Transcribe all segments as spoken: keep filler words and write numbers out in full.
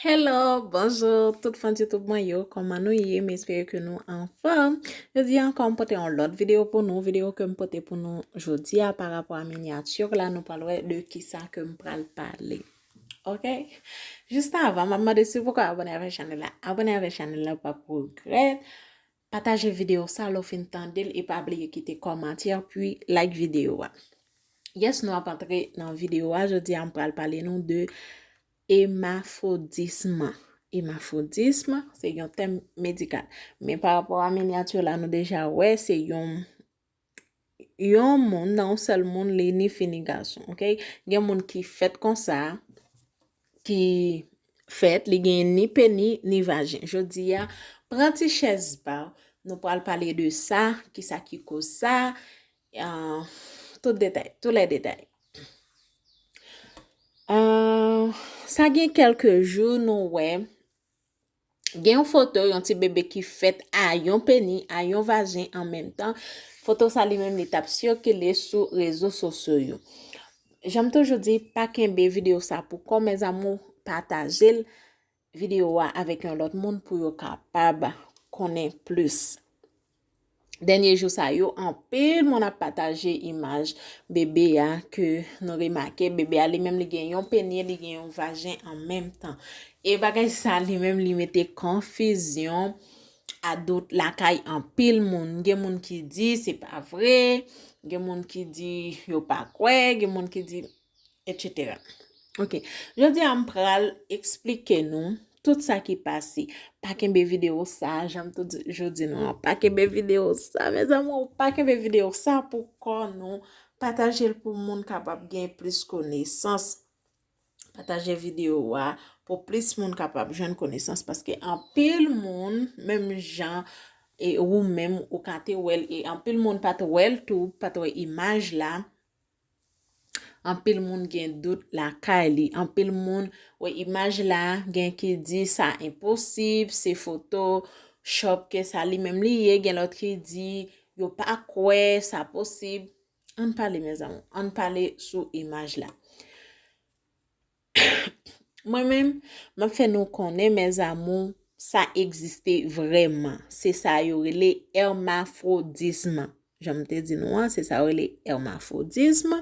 Hello, bonjou tout fan YouTube mwen yo, kòman nou ye? M espere ke nou anfòm. Jodi a ankò m pote yon lòt videyo pou nou, videyo ke m pote pou nou jodi a pa rapò a minyati la, nou pral wè de kisa ke m pral pale. Ok? Jis avan, m ap mande si w poko abòne avèk chanèl la, abòne avèk chanèl la, w p ap regrèt. Pataje videyo sa lè w fin tande l e pa bliye kite kòmantè, pi like videyo a. Yes, nou ap antre nan videyo a. Jodi a, m pral pale nou de emafwodism. Emafwodism, se yon tèm medikal. Men pa rapò a minyati la, nou deja wè, se yon, yon moun, nan yon sèl moun, li ni fi ni gason, ok? Gen moun ki fèt konsa, ki fèt, li gen ni peni, ni vajen. Jodi a, pran ti chèz pa w, nou pral pale de sa, kisa ki koz sa, ah, tout detay, tout lè detay. Ah, sa gen kèlke jou, nou wè, gen yon foto, yon ti bebe ki fèt a yon peni, a yon vajen an menm tan. Foto sa li menm, li t ap sikile sou rezo sosyo yo. Jan m toujou di, pa kenbe videyo sa pou kò, mes amours, pataje l, videyo a avèk yon lòt moun pou yo kapab konnen plis. Dènye jou sa yo, anpil moun ap pataje imaj bebe a, ke nou remake bebe a li menm li gen yon peni, li gen yon vajen an menm tan. E bagay sa li menm li mete konfizyon a dout lakay anpil moun. Gen moun ki di se pa vre, gen moun ki di yo pa kwè, gen moun ki di, et cetera. Ok. Jodi a m pral eksplike nou tout sa ki pase. Pa kenbe videyo sa, jan m toujou di nou an, pa kenbe videyo sa, mes amours, pa kenbe videyo sa pou kò nou. Pataje l pou moun kapab gen plis konesans. Pataje videyo a pou plis moun kapab jwenn konesans, paske anpil moun, menm jan e ou menm ou ka te wè l, e anpil moun pa t wè l tou, pa t wè imaj la. Anpil moun gen dout lakay li. Anpil moun wè imaj la, gen ki di sa enposib, se photoshop ke sa li menm li ye, gen lòt ki di yo pa kwè sa posib. Ann pale, mes amours, ann pale sou imaj la. Mwen menm, m ap fè nou konnen, mes amours, sa egziste vrèman. Se sa yo rele èmafwodism. Jan m te di nou an, se sa yo rele èmafwodism.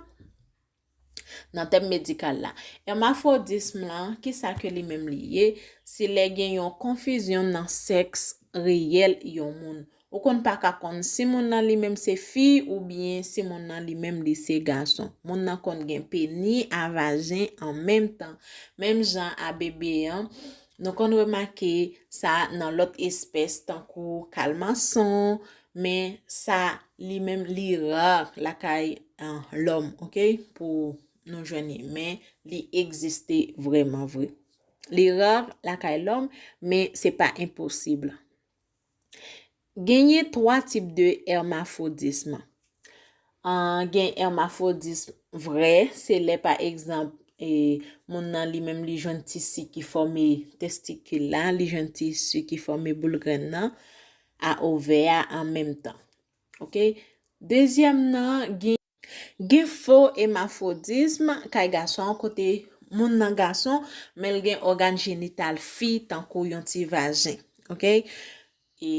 Nan tèm medikal la, èmafwodism lan, kisa ke li menm li ye? Se lè gen yon konfizyon nan sèks reyèl yon moun. Ou konn pa ka konn si moun nan li menm se fi oubyen si moun nan li menm li se gason. Moun nan konn gen peni a vajen an menm tan. Menm jan a bebe an, nou konn remake sa nan lòt espès tankou kalmason, men sa li menm li ra lakay, ah, lòm, ok? Pou nou jwenn li, men li egziste vrèman vre. Li ra lakay lòm, men se pa enposib. Genyen twa tip de èmafwodism. Ah, gen èmafwodism vrè, se lè, pa egzanp, e, moun nan li menm li jwenn tisi ki fòme testikil la, li jwenn tisi ki fòme boul grenn nan, a ovè a an menm tan. Ok? Dezyèm nan, gen, gen fo èmafwodism kay gason an, kote moun nan gason, men l gen ògàn jenital fi tankou yon ti vajen. Ok? E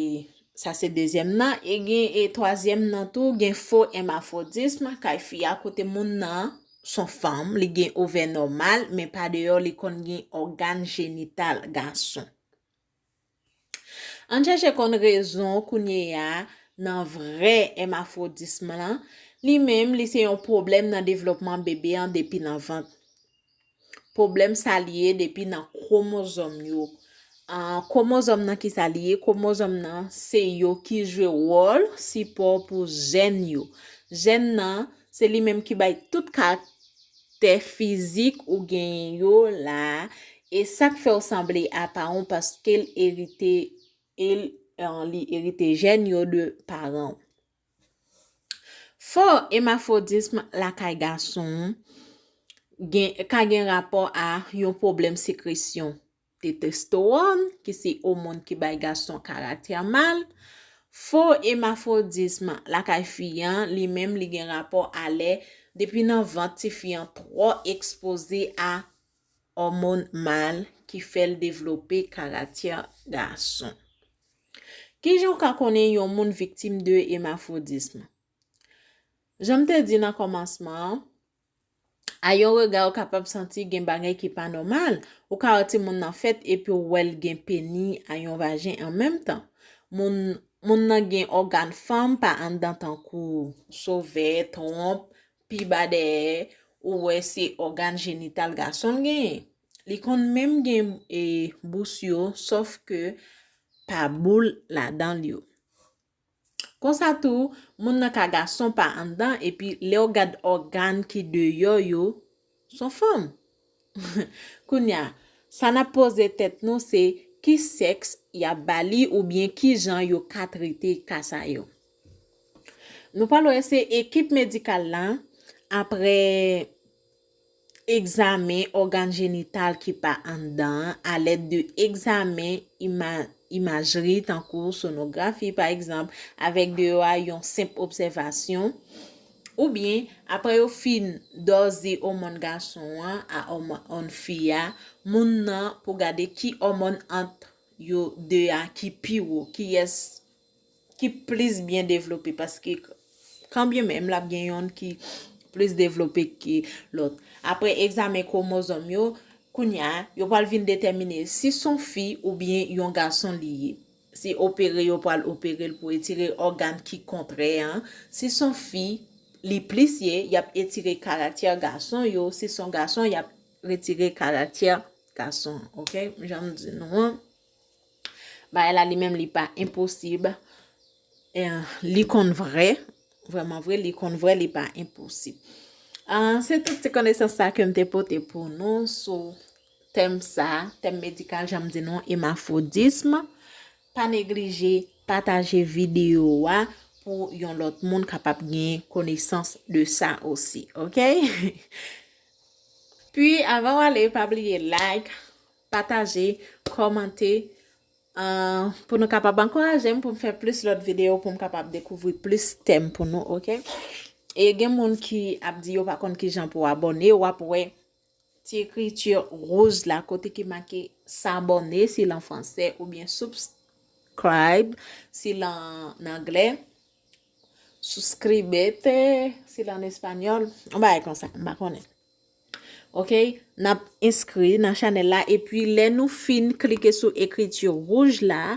sa se dezyèm nan. E gen, e twazyèm nan tou, gen fo èmafwodism kay fi a, kote moun nan s on fanm, li gen ovè nòmal, men pa deyò li konn gen ògàn jenital gason. Ann chèche konn rezon kounye a nan vrè èmafwodism lan. Li menm, li se yon pwoblèm nan devlòpman bebe an depi nan vant. Pwoblèm sa li ye depi nan kwomozòm yo. Ah, kwomozòm nan, kisa li ye? Kwomozòm nan, se yo ki jwe wòl sipò pou jèn yo. Jèn nan, se li menm ki bay tout karaktè fizik ou genyen yo la, e sa k fè w sanble apa w, paske l erite, e l, eh, li erite jèn yo de paran w. Fo èmafwodism lakay gason gen, ka gen rapò a yon pwoblèm sekresyon tetestowòn, ki se òmòn ki bay gason karaktè mal. Fo èmafwodism lakay fi an, li menm, li gen rapò a lè, depi nan vant, tifi an twò ekspoze a òmòn mal, ki fè l devlope karaktè gason. Kijan w ka konnen yon moun viktim de emafwodism? Jan m te di nan kòmansman an, a yon rega ou kapab santi gen bagay ki pa nòmal. Ou ka wè timoun nan fèt epi w wè l gen peni a yon vajen an menm tan. Moun, moun nan gen ògàn fanm pa anndan tankou sovè, twonp, pi ba dèyè, ou wè se ògàn jenital gason l genyen. Li konn menm gen e, bous yo, sòf ke pa boul ladan l yo. Konsa tou, moun nan ka gason pa anndan, epi lè w gad ògàn ki deyò yo, s on fanm. Kounye a, sa n ap poze tèt nou se ki sèks y ap ba li oubyen ki jan yo ka trete ka sa yo. Nou pral wè se ekip medikal la, apre egzamen ògàn jenital ki pa anndan an alèd de egzamen ima, imajri tankou sonografi pa egzanp, avèk deyò a yon senp obsèvasyon, oubyen apre yo fin dòze òmòn gason an a òmòn fi a, moun nan pou gade ki òmòn ant yo de a ki pi wo, kiyès ki plis byen devlope, paske kanbyen menm l ap gen yonn ki plis devlope ke lòt. Apre egzamen kwomozòm yo, kounye a, yo pral vin detèmine si s on fi oubyen yon gason li ye. Si opere yo pral opere l pou etire ògàn ki kontrè an. Si s on fi, li plis ye, y ap etire karaktè gason yo. Si s on gason, y ap retire karaktè gason an. Oke? Jan m di nou an. Bagay la li menm li pa enposib. Eh, li konn vrè, vrèman vre, li konn vrè, li pa enposib. Ah, se tout ti konesans sa ke m te pote pou nou sou tèm sa, tèm medikal, jan m di nou, emafwodism. Pa neglije pataje videyo a pou yon lòt moun kapab gen konesans de sa osi, oke? Pi, avan w ale, pa bliye like, pataje, kòmante, ah, pou nou kapab ankouraje m pou m fè plis lòt videyo, pou m kapab dekouvri plis tèm pou nou, oke? E gen moun ki ap di yo pa konn kijan pou abòne, w ap wè ti ekriti wouj la kote ki make s'abonner si l an fransè oubyen subscribe si l an anglè, suscríbete si l an espanyòl, yon bagay konsa, m pa konnen. Oke, n ap enskri nan chanèl la, epi lè nou fin klike sou ekriti wouj la,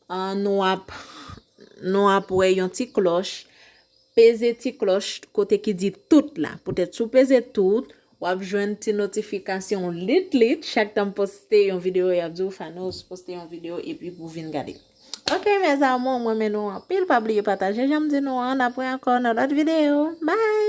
ah, nou ap, nou ap wè yon ti klòch. Peze ti klòch kote ki di tout la. Poutèt si w peze tout, w ap jwenn ti notifikasyon lit lit chak tan m poste yon videyo, y ap di w Fanous poste yon videyo epi pou w vin gade. Oke, mes amours, mwen renmen nou anpil. Pa bliye pataje, jan m di nou an, n ap wè ankò nan lòt videyo. Bye!